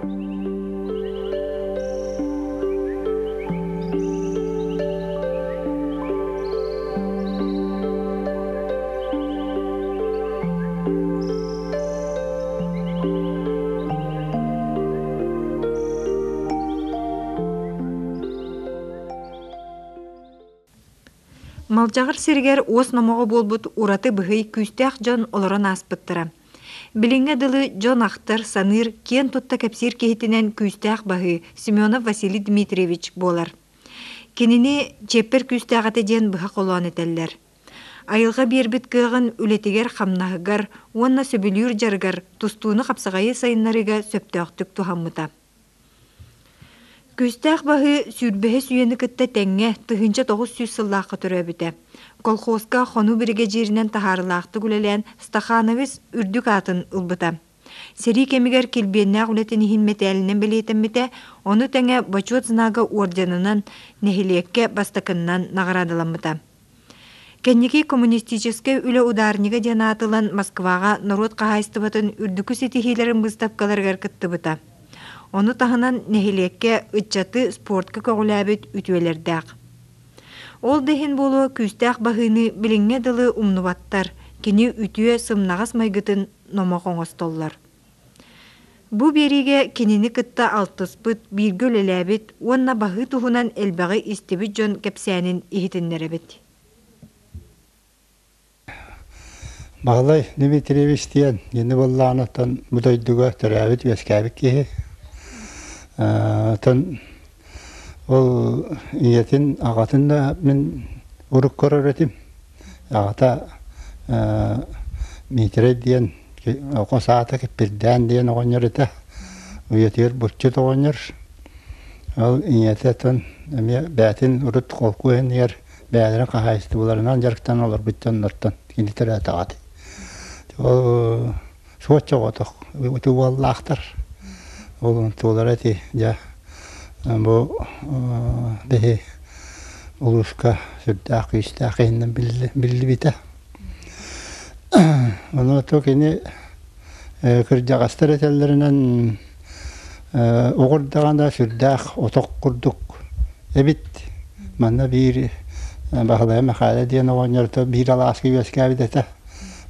Малдьаҕар сиригэр уос номоҕо буолбут ураты быһый күүстээх дьон олорон ааспыттара. Билиҥҥэ дылы дьон ахтар, саныыр, киэн тутта кэпсиир киһитинэн күүстээх баһыы Семенов Василий Дмитриевич буолар. Кинини чиэппэр күүстээх этэ диэн быһа холоон этэллэр. Айылҕа биэрбит кыаҕын үлэтигэр-хамнаһыгар уонна сөбүлүүр дьарыгар тустууну хапсаҕайы сайыннарыыга сөптөөхтүк туһаммыта. Күүстээх баһыы сүүрбэһис үйэни кытта тэҥҥэ 1900 сыллаахха төрөөбүтэ. Колхозка хонуу биригэдьииринэн таһаарыылаахтык үлэлээн стахановец үрдүк аатын ылбыта. Сэрии кэмигэр килбиэннээх үлэтин иһин мэтээлинэн бэлиэтэммитэ, ону тэҥэ Бочуот знага орденынан нэһилиэккэ бастакыннан наҕараадаламмыта. Кэнники коммунистическай үлэ ударнига диэн аатылан Москваҕа норуот хаһаайыстыбатын үрдүкү ситиһиилэрин быыстапкаларыгар кыттыбыта. Ону таһынан нэһилиэккэ ыччаты спортка көҕүлээбит үтүөлэрдээх. Ол да иһин буолуо күүстээх баһыыны билиҥҥэ дылы умнубаттар, кини үтүө, сымнаҕас майгытын номох оҥостоллор. Бу биэриигэ кинини кытта алтыспыт, бииргэ үлэлээбит уонна баһыы туһунан элбэҕи истибит дьон кэпсээнин иһитиннэрэбит. Баһылай Дмитриевич диэн кини буоллаҕына бу дойдуга төрөөбүт-үөскээбит киһи. Оттон ол ийэтин, аҕатын да мин урук көрөр этим. Аҕата Миитэрэй диэн оҕо саата Киппирдээн диэн оҕонньор этэ. Үйэтигэр булчут оҕонньор. Ол ийэтэ оттон эмиэ бэйэтин урут холкуо иһинигэр бэйэлэрин хаһаайыстыбаларынан дьарыктанан олорбут дьоннортон кини төрөөтөҕө ити. Ол суочча оҕотох ити уоллаахтар. Ол онтулара ити дьэ бу биһи улууска сүрдээх күүстээх киһинэн биллибитэ. Ону то кини кырдьаҕастар этэллэринэн оҕурдаҕына сүрдээх отох курдук эбит. Манна биир Баһылай Мэхээлэ диэн оҕонньорто биир алааска үөскээбит этэ.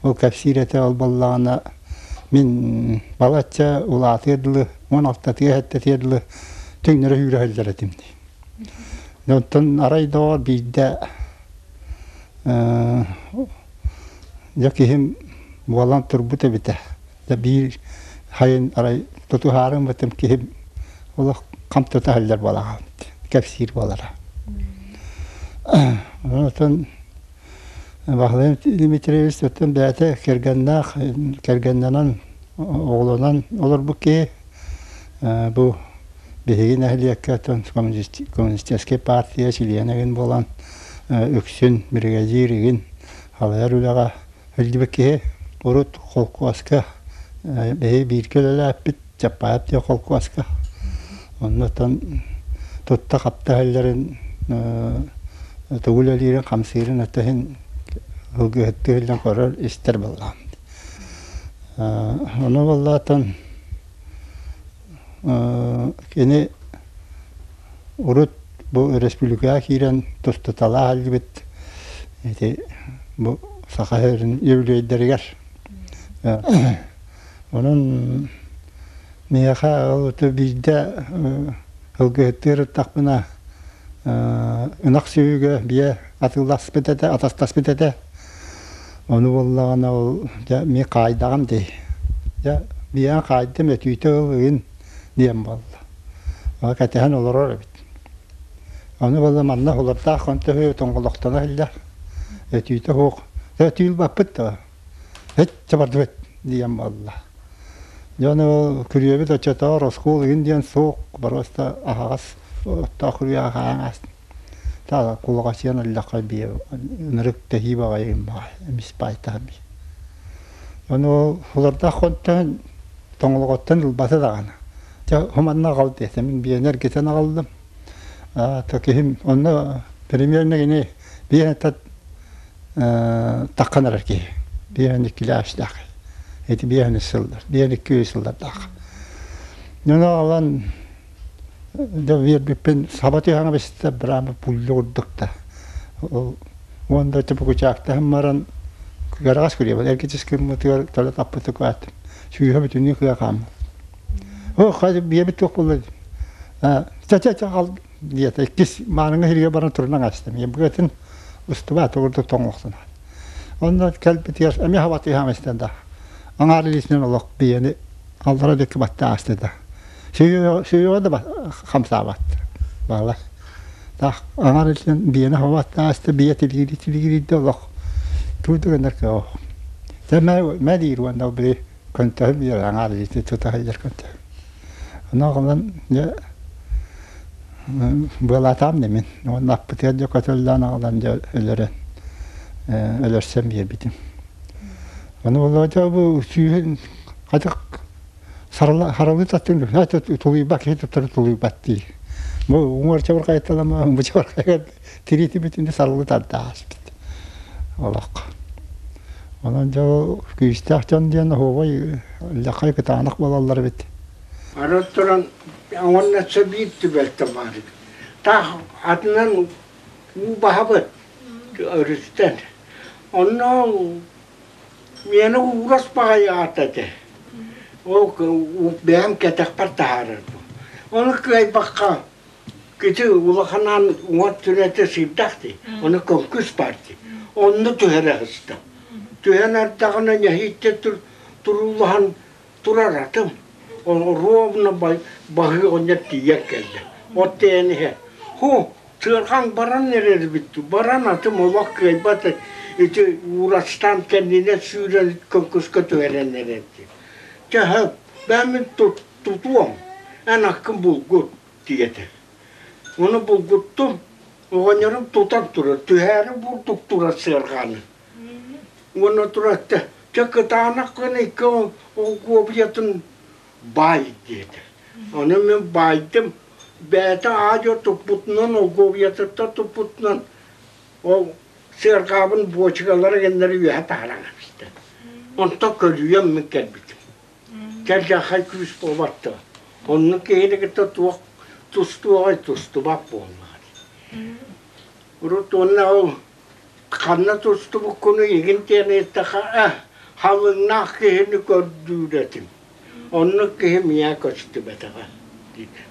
Ол кэпсиир этэ, ол буоллаҕына мин балачча улаатыар дылы, 16-тыа сэттэтиэр дылы түҥнэри үүрэ сылдьар этим дии. Онтон арай доҕор биирдэ дьэ киһим буолан турбут эбитэ. Дьэ биир хайын арай тутуһаарым бытым киһим олох хам тута сылдьар буолаҕа кэпсиир буолара. Онтон Баһылай Дмитриевич оттон бэйэтэ кэргэннээх, кэргэннэнэн, оҕолонон олорбут киһи. Бу биһиги нэһилиэккэ оттон коммунистическай партия чилиэнэ игин буолан үксүн биригэдьиир игин салайар үлэҕэ сылдьыбыт киһи. Урут холкуоска биһиги бииргэ үлэлээппит Чаппаайап диэн холкуоска. Оннуттан тутта-хапта иһэллэрин тугу үлэлиирин, хамсыырын өттө иһин ылгыһыттыы иһиллэн көрөр, истэр буоллаҕым. Ону буоллаатан кини урут бу республикаҕа киирэн тустуталаах илдьибит ити бу Саха сирин үбүлүөйдэригэр. Онон миэхэ ол биирдэ ылгыһыттыыр ыттахпына ынах сүөһүгэ биэ атыыласпыт этэ, атастаспыт этэ. Ону буоллаҕына ол дьэ мин хаайдаҕым дии. Дьэ биэҕэ хаайдым өтүүтэ ыл ыйын диэн буолла. Ол кэтэһэн олорор эбит. Ону буолла манна олордоох хонтоһу тоҥолохтоно иһиллэр. Өтүүтэ суох. Дьэ түүл баппыт да Эт бардыбыт диэн буолла. Дьон ол күрүөбүт оччотооҕор оскуол игин диэн суох, боруоста аһаҕас оттоох күрүөҕэ хаһан ааст. Таала кулаҕасыйан ыллахха биэ ынырык тэһии баҕайы баҕай эмис баайтаһым. Ону ол олордоох хонтон тоҥолоҕоттон ылбата даҕаны. Дьэ хоманна аҕал диэтэ. Мин биэни эргитэн аҕаллым. То киһим онно примерно кини биэ таххан эрэр киһи. Биэһэн иккилээх үстээх. Ити биэһэн үс сыллар, биэһэн икки үс сыллардаах. Дьону аҕалан дьэ биэрбиппин саба түһэҥэ бистэ быраама пуллу курдук да. Ол уонна чубукучаактаһан баран кыараҕас күрүөбүт эргичис гыммытыгар төлө таппытык ааттым. Сүүһэ бүтүннүү кыа хааммыт. О, хай биэбит туох буолла ча-ча-ча ал диэтэ. Иккис мааныҥа сиргэ баран турунан астым. Быатын устубаат курдук тоҥуохтун. Онно кэлбитигэр эмиэ хаба түһэм истэн да. Аҥаар илиитинэн олох биэни аллара диэки батта аста да. Сүйүөҕэ да хамсаабат. Баала. Таах аҥаар илиитинэн биэни хаба аста биэ тилигири тилигирийдэ олох. Тугу гынар кыах. Тэ мэ мэ диир уонна били көнтөһүм биэр аҥаар илиитин тута сылдьар көнтөһүм. Ону аҕалан дьэ быалаатаам да мин. Уонна аппытыгар дьэ көтөллөөн аҕалан дьэ өлөрөн өлөрсөн биэрбитим. Ону Володя бу сүүһүн хатык харалыы таттын тулуйбат киһи туттары тулуйбат дии. Бу уҥуор чабырҕайталама, бу чабырҕайга тириити бүтүннүү сарылыы тарда ааспыт. Олох. Онон дьэ ол күүстээх дьон диэн оһуобай лахай кытаанах буолаллар эбит. Аны туран уонна биир түбэлтэ баар эбит. Таах атынан уу баһабыт өрүстэн. Онно миэнэ уурас баҕайы аата этэ. Ол бэйэм кэтэхпэр таһаарарбын. Ону кыайбакка Кити улаханаан уҥа түнэтэ сыырдах дии, ону көҥкүс баар дии. Онно түһэрэ сыста. Түһэн эрдэҕинэ нэһииччэ туруулаһан турар атым. Ровно баһыы оҕонньор тиийэн кэллэ. От тиийэн иһэ, «Ху, сыарҕаҥ баран эрэр эбит дуу, баран атым олох кыайбат ити уурастаан кэннинэ сүүрэн көҥкүскэ түһэрэн эрэр» дии. Чэ, сөп, бэйэм тутуом, эн аккын булгут диэтэ. Ону булгуттум, оҕонньорум тутан турар, түһээри бурдук турар сыарҕаны. Уонна турар чэ кытаанах гына икки олгуобуйатын баай диэтэ. Ону мин баайдым, бэйэтэ аа-дьуо туппутунан, олгуобуйатыттан туппутунан ол сыарҕаабын буочукалара гэннэри үөһэ таһааран кэбистэ. Онтон көлүйэн мин кэлбитим. Кэлдьэххэй күүс буолбат Оннук киһини кытта туох тустуоҕай тустубат буоллаҕа. Урут уонна ол ханна тустубуккуну игин диэн ыйыттахха э халыҥнаах киһини көрдүүр этим. Оннук киһи миэхэ көстүбэтэҕэ.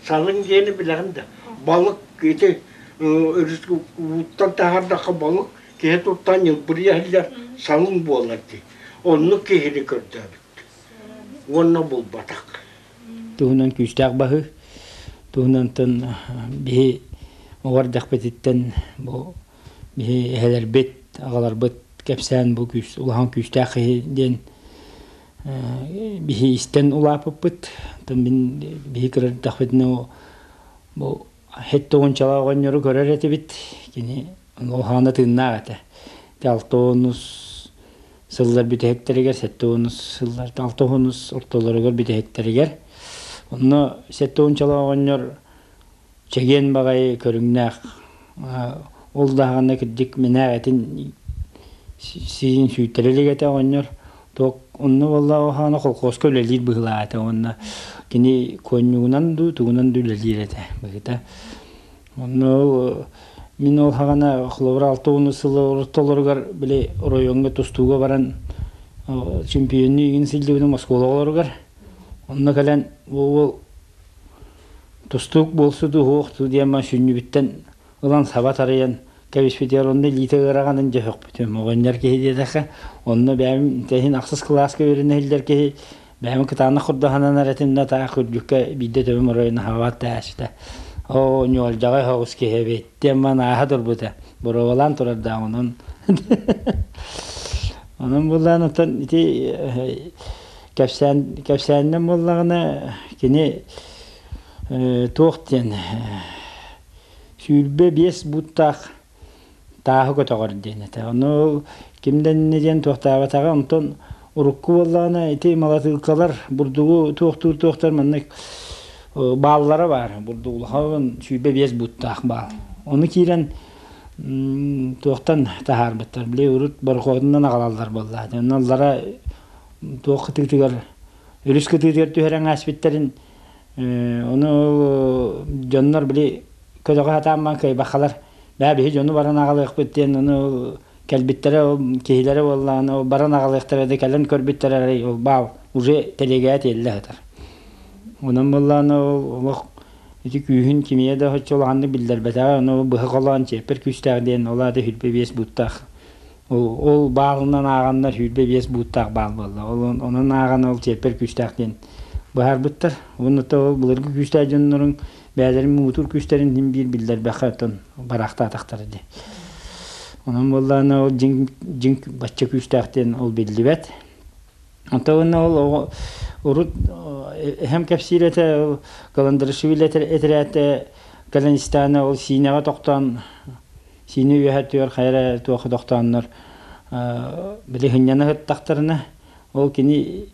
Салыҥ диэни билэҕин да балык ити өрүс ууттан таһаардахха балык киһи туттан ньылбырыйа иһиллэр салыҥ буолар дии. Оннук киһини көрдөөбүт. Уонна булбатах. Туһунан күүстээх баһыы. Туһунантан биһи оҕо эрдэхпититтэн бу биһи эһэлэрбит, аҕаларбыт кэпсээн бу күүс улахан күүстээх киһи диэн биһи истэн улааппыппыт. Оттон мин биһи кыра эрдэхпитинэ бу сэттэ уончалаах оҕонньору көрөр этибит. Кини улахана тыыннаах этэ. Алтонус сыллар бүтэһиктэригэр, 70 сыллар, 60 ортолоругар бүтэһиктэригэр. Онно 70 оҕонньор чэгиэн баҕайы көрүҥнээх, ол даҕаны кырдьык мэнээх этин сиин сүүйтэрэ илик этэ оҕонньор. Туох онно буолла хаана колхозка үлэлиир быһыылаах этэ уонна кини куонньугунан дуу, тугунан дуу үлэлиир этэ быһыыта. Онно ол мин ол хаҕана холобура 60 сыл ортолоругар били оройуоҥҥа тустууга баран чемпионнуу игин сылдьыбытым оскуола оҕолоругар. Онно кэлэн бу уол тустуук буолсу дуу суох дуу диэн сүнньүбүттэн ылан саба тарыйан кэбиспитигэр онно илиитэ ыараҕанын дьэ сөхпүтүм. Оҕонньор киһи диэтэххэ онно бэйэм тэһин ахсыс кылааска үөрэнэ сылдьар киһи Бэйэм кытаанах курдаһынан эрэтим да таах үрдүккэ биирдэ төбөм оройун аһаабат да ааспыта. Оо, ньуолдьаҕай соҕус киһи эбит диэн ман ааһа турбута. Боруобалаан турардаах онон. Онон буллаан оттон ити кэпсээн кэпсээнинэн буоллаҕына кини туох диэн 25 бууттаах тааһы көтөҕөр диэн этэ. Ону ким да иннинэ диэн туохтаабатаҕа. Онтон урукку буоллаҕына ити малатыылкалар бурдугу туохтуур туохтар маннык бааллара баар. Бурдук улахан 25 бууттаах баал. Ону киирэн туохтан таһаарбыттар. Били урут борохуотунан аҕалаллар буоллаа. Онно аллара туох кытыытыгар өрүс кытыытыгар түһэрэн ааспыттарын Ону дьоннор били көтөҕө сатаан кыайбахалар бээ биһи дьону баран аҕалыахпыт диэн ону кэлбиттэрэ ол киһилэрэ буоллаҕына баран аҕалыахтара да кэлэн көрбүттэрэ эрэ ол баал уже тэлиэгээ тиэллэ сытар. Онон буоллаҕына ол олох ити күүһүн кимиэ да оччо улаханнык биллэрбэтэҕэ ону быһа холоон чиэппэр күүстээх диэн ол аата 25 бууттаах ол ол баалынан ааҕаннар 25 бууттаах баал буолла ол онон ааҕан ол чиэппэр күүстээх диэн быһаарбыттар уонна ол былыргы күүстээх дьоннорун бэйэлэрин муҥутуур күүстэрин иһин биир биллэрбэххэ оттон бараахтаатахтара дии. Онон буоллаҕына ол дьиҥ дьиҥ бачча күүстээх диэн ол биллибэт. Онтон ол урут эһэм кэпсиир этэ ол Каландрашвили этэрээтэ кэлэн истэҕинэ ол Сиинэҕэ тохтоон Сиинэ үөһэ түөр хайа эрэ туох тохтооннор били сынньана сыттахтарына Ол кини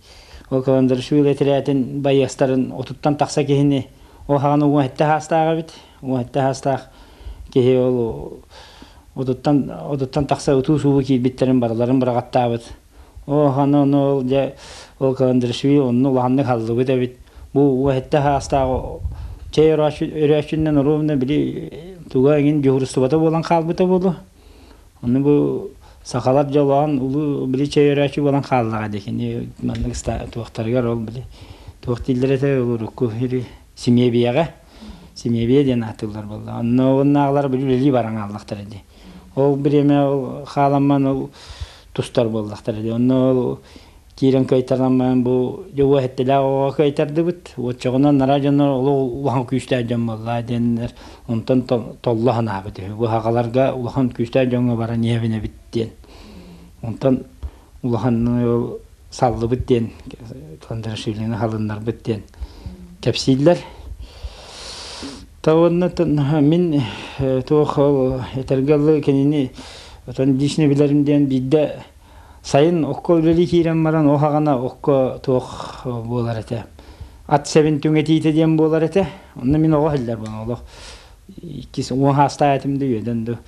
ол Каландарашвили этэрээтин байыастарын отуттан тахса киһини ол хаҕана уон сэттэ саастаах эбит. Уон сэттэ саастаах киһи ол отуттан отуттан тахса утуу-субуу киирбиттэрин барыларын быраҕаттаабыт. Ол хана ону ол дьэ ол Каландарашвили онно улаханнык халлыбыт эбит. Бу уон сэттэ саастаах чэй өрөөччүнэн ровно били туга эҥин дьуһурустубата буолан хаалбыта буолуо. Ону бу сахалар дьолоон улуу били чэй өрөөччү буолан хааллаҕа дии кини маннык туохтарыгар ол били туох дииллэр этэ урукку или симиэбийэҕэ симиэбийэ диэн ааттыыллар буолла онно уоннааҕылар били үлэлии баран хааллахтара дии ол бириэмэ ол хааламман ол тустар буоллахтара дии онно ол киирэн кыайтаран бу дьэ уоһэттэлээх оҕоҕо кыайтардыбыт оччоҕуна нара дьоннор олох улахан күүстээх дьон буолла диэннэр онтон толло санаабыт үһү бу сахаларга улахан күүстээх дьоҥҥо баран иһэбин эбит диэн онтон улахан саллыбыт диэн Кондрашвилины халыннарбыт диэн кэпсииллэр Та уонна мин туох ол этэргэ дылы кинини отон лично билэрим диэн биирдэ Сайын окко үлэлии киирэн баран ол хаҕана окко туох буолар этэ. Ат сэбин түҥэтиитэ диэн буолар этэ. Онно мин оҕо иһиллэр буолан олох иккис уон хаастаах этим да үөдэн да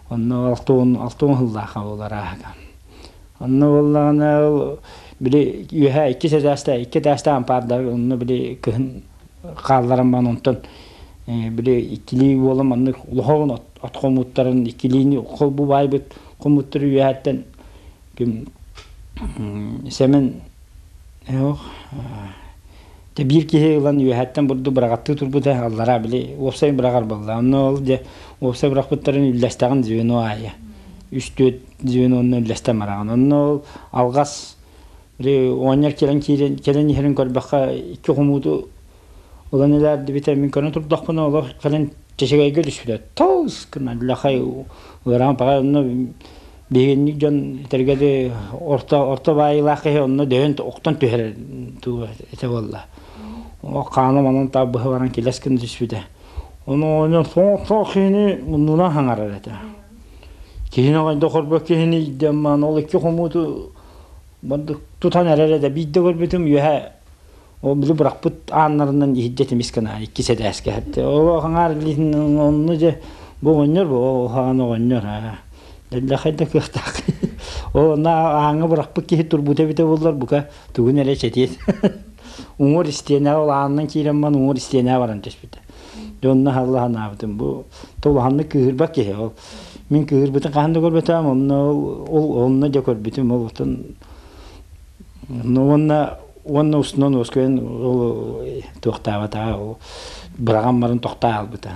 онно алтыон алтыон сыллаах буолар ааһыга. Онно буоллаҕына ол били үөһэ иккис этээстээх икки этээстээх ампаардар онно били кыһын хаалларан баран онтон били иккилии буолан маннык улахан от хомууттарын иккилиини холбуу баайбыт хомуттары үөһэттэн ким Сэмэн те биир киһи ылан үөһэттэн бурду быраҕаттыы турбута аллараа били уопсай быраҕар буолла онно ол дьэ уопсай бырахпыттарын үллэстэҕин звено аайы үс түөрт звенонну үллэстэн бараҕын онно ол алҕас били оонньор кэлэн киирэн кэлэн иһэрин көрбөххө икки хомууту Ылан элээрдибитэ мин көрөн турдахпына олох кэлэн чэчэгэйгэ түспүтэ. Тоос гынан лахай ыараан паҕа онно биһигинник дьон этэргэ дыы орто орто баайыылаах киһи онно дөйөн охтон түһэр туга этэ буолла. О хаана манан таа быһа баран килэс гына түспүтэ. Ону ону соох киһини муннунан хаҥарар этэ. Киһини оҕойдо хорбот киһини идэммаан ол икки хомууту тутан эрэр этэ. Биирдэ көрбүтүм үөһэ Ол били бырахпыт ааннарынан иһирдьэ тимис гына иккис этээскэ эттэ. Ол хаҥаар илиитин онно дьэ бу оҕонньор бу ол хаҕан оҕонньор аа. Дэллэхэй да кыахтаах. Ол онно ааҥҥа бырахпыт киһи турбута эбитэ буоллар бука тугун эрэ чэтиэт. Уҥуор истиэнэҕэ ол аанынан киирэн баран уҥуор истиэнэҕэ баран түспүтэ. Дьэ онно хаалла санаабытым бу улаханнык кыыһырбат киһи ол. Мин кыыһырбытын хаһан да көрбөтөҕүм онно ол онно дьэ көрбүтүм ол оттон Ну уонна уонна устунан уоскуйан ол туохтаабатаҕа ол быраҕан баран тохтоо албыта.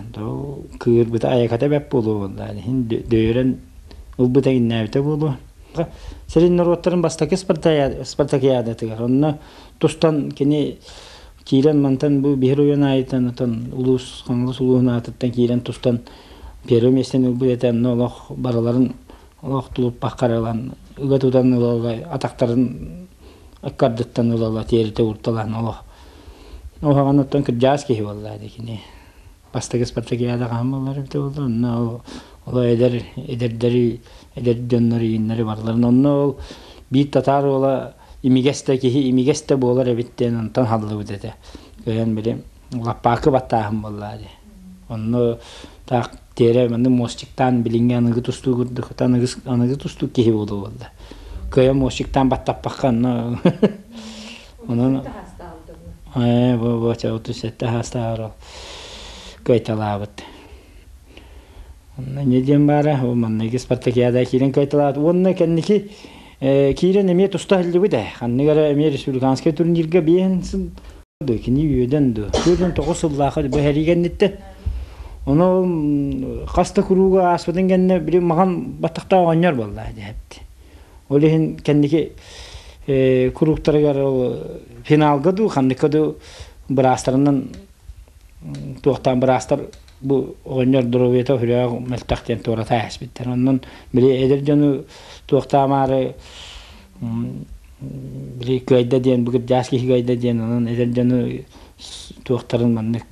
Кыырбыта айаката бэп буолуо буолла. Иһин дөйөрөн ылбыта иҥнээбитэ буолуо. Сирин норуоттарын бастакы спартакиадатыгар онно тустан кини киирэн мантан бу биһир уйан аайытан отон улуус Хаҥалас улууһун аатыттан киирэн тустан первый миэстэни ылбыт этэ онно олох барыларын Олох тулуппакка эрэ ылан, ыга тутан ыла-ыла атахтарын ыккардыттан ыла-ыла тиэритэ уурталаан олох уһаҕан оттон кырдьаҕас киһи буолла ити кини. Бастакы спартакиада хаһан буоллар эбитэ буолла онно ол эдэр эдэрдэри эдэр дьоннор ииннэри барыларын онно ол биир татаар уола имигэс да киһи имигэс да буолар эбит диэн онтон халлыбыт этэ. Кыайан били лаппаакы баттааһын буолла дии. Онно таах тиэрэ маннык мостиктаан билиҥҥи аныгы тустуу курдук аныгы аныгы тустуу киһи буолуо буолла. Кыайан мостиктаан баттаппакка онно онон Бу бу 37 саастааҕар ол кыайталаабыт. Онно не диэн баара, ол манныгы спартакиада киирэн кыайталаабыт. Уонна кэнники киирэн эмиэ туста иһиллибит ээ. Ханнык эрэ эмиэ республиканскай турнирга биэһин сыл кини үөдэн дуо? 49 сыллаах бу сэрии кэнниттэн. Ону хас да курууга ааспытын кэннэ били маҕан баттахтаах оҕонньор буолла диэбит. Ол иһин кэнники курууктарыгар ол финалга дуу, ханныкка дуу быраастарынан туохтаан быраастар бу оҕонньор доруобуйата сүрдээх мөлтөх диэн туората ааспыттар. Онон били эдэр дьону туохтаамаары били кыайда диэн бу кырдьаас киһи кыайда диэн онон эдэр дьону туохтарын маннык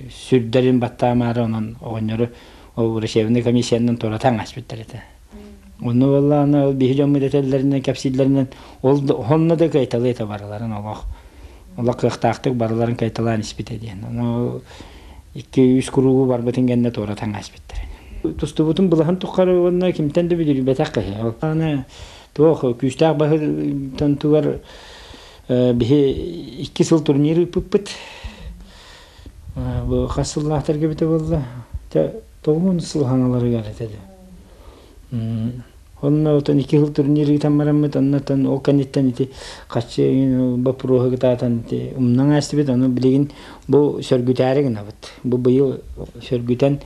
сүрдэрин баттаамаары онон оҕонньору ол врачебный комиссиянан туоратан ааспыттар этэ. Онно буоллаҕына ол биһи дьоммут этэллэринэн кэпсииллэринэн ол онно да кыайталыы этэ барыларын олох олох кыахтаахтык барыларын кыайталаан испитэ диэн. Ону икки-үс куруугу барбытын кэннэ туора таҥаспыттар. Тустубутун былаһын тухары уонна кимтэн да бүдүрүйбэтэх киһи. Ол аны туох күүстээх баһы тугар биһи икки сыл турнир ыыппыппыт. Бу хас сыллаахтарга эбитэ буолла? Тоҕуон сыл хаҥаларыгар этэ. Онно отон икки сыл турнир ыытан бараммыт, оннотон ол кэнниттэн ити хаччы боппуруоһу кытаатан ити умнан аастыбыт, ону билигин бу сөргүтээри гынабыт. Бу быйыл сөргүтэн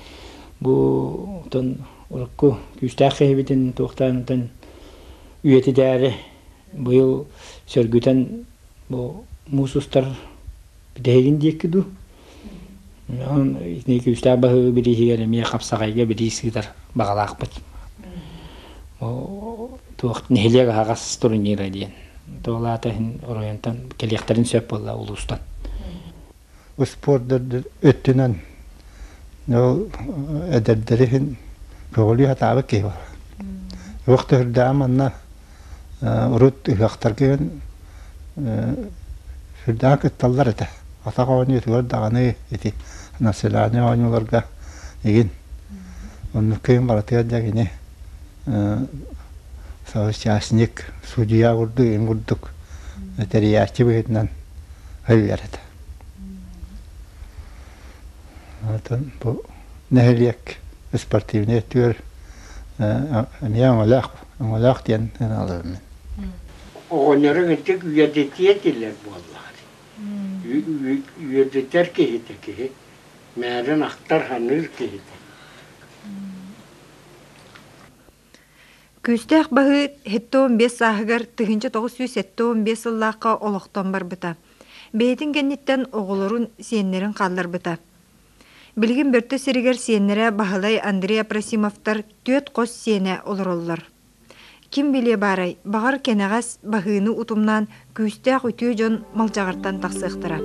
бу отон урукку күүстээх киһибитин туохтаан отон үйэтитээри быйыл сөргүтэн бу муус устар бүтэһигин диэки дуу Онон итини күүстээх баһыы бирииһигэр эмиэ хапсаҕайга бириис ыытар баҕалаахпыт. Туох нэһилиэк аһаҕас турнира диэн. Туолаата иһин оройуонтан кэлиэхтэрин сөп буолла улуустан. Успуорт өттүнэн ол эдэрдэри иһин көҕүлүү сатаабыт киһи бар. Туох да үрдээх манна урут ыһыахтарга сүрдээх кытталлар этэ. Атах оонньуутугар даҕаны ити население оонньууларга игин оннук кыйын барытыгар дьэ кини соучастник, судьуйа курдук, им курдук тэрийээччи быһыытынан һыллар этэ. Оттон бу нэһилиэк спортивнай өттүгэр эмиэ өҥөлөөх, өҥөлөөх диэн ыналабын мин. Оҕонньоруҥ итик үйэтитиэ этилэр буоллаҕа дии. Үөдүтэр киһитэ киһи, мээрин ахтар-саныыр киһитэ. Күүстээх баһыы 75 сааһыгар 1975 сыллаахха олохтон барбыта. Бэйэтин кэнниттэн оҕолорун, сиэннэрин хаалларбыта. Билигин Бөртө сиригэр сиэннэрэ Баһылай Андрей Апросимовтар түөрт хос сиэнэ олороллор. Ким билиэ баарай, баҕар кэнэҕэс баһыыны утумнаан күүстээх үтүө дьон Малдьаҕартан тахсыахтара.